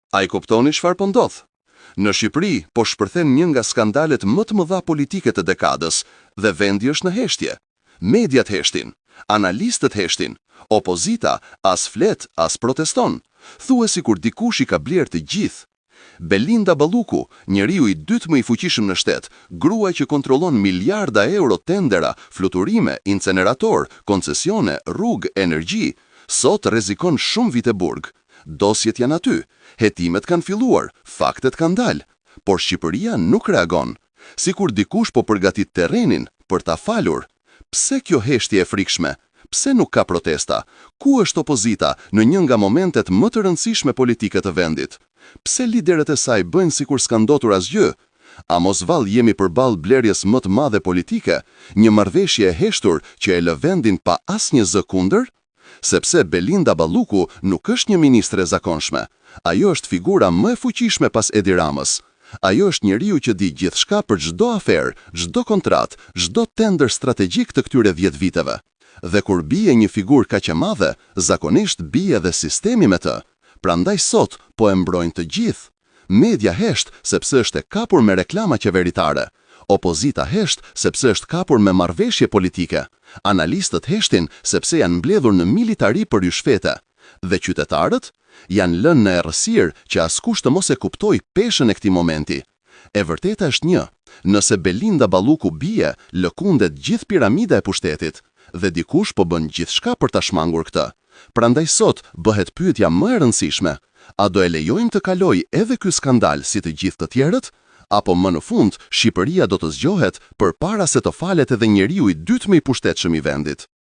A e kuptoni çfarë po ndodh? Në Shqipëri po shpërthen një nga skandalet më të mëdha politike të dekadës dhe vendi është në heshtje. Mediat heshtin, analistët heshtin, opozita as flet, as proteston. Thua sikur dikush i ka blerë të gjithë. Belinda Balluku, njeriu i dytë më i fuqishëm në shtet, grua që kontrollon miliarda euro tendera, fluturime, incenerator, koncesione, rrugë, energji, sot rrezikon shumë vite burg. Dosjet janë aty, hetimet kanë filluar, faktet kanë dalë, por Shqipëria nuk reagon. Sikur dikush po përgatit terrenin për ta falur. Pse kjo heshtje e frikshme? Pse nuk ka protesta? Ku është opozita në një nga momentet më të rëndësishme politike të vendit? Pse liderët e saj bëjnë sikur s'ka ndodhur asgjë? A mos vallë jemi përballë blerjes më të madhe politike, një marrëveshje e heshtur që e lë vendin pa asnjë zë kundër? Sepse Belinda Balluku nuk është një ministre e zakonshme. Ajo është figura më e fuqishme pas Edi Ramës. Ajo është njeriu që di gjithçka për çdo aferë, çdo kontratë, çdo tender strategjik të këtyre 10 viteve. Dhe kur bie një figurë kaq e madhe, zakonisht bie edhe sistemi me të. Prandaj sot po e mbrojnë të gjithë. Media hesht sepse është e kapur me reklama qeveritare. Opozita hesht sepse është kapur me marrëveshje politike. Analistët heshtin sepse janë mbledhur në militari për ryshfete. Dhe qytetarët? Janë lënë në errësirë që askush të mos e kuptojë peshën e këtij momenti. E vërteta është një, nëse Belinda Balluku bie, lëkundet gjithë piramida e pushtetit. Dhe dikush po bën gjithçka për ta shmangur këtë. Prandaj sot bëhet pyetja më e rëndësishme, a do e lejojmë të kalojë edhe ky skandal si të gjithë të tjerët? Apo më në fund Shqipëria do të zgjohet përpara se të falet edhe njeriu i dytë më i pushtetshëm i vendit?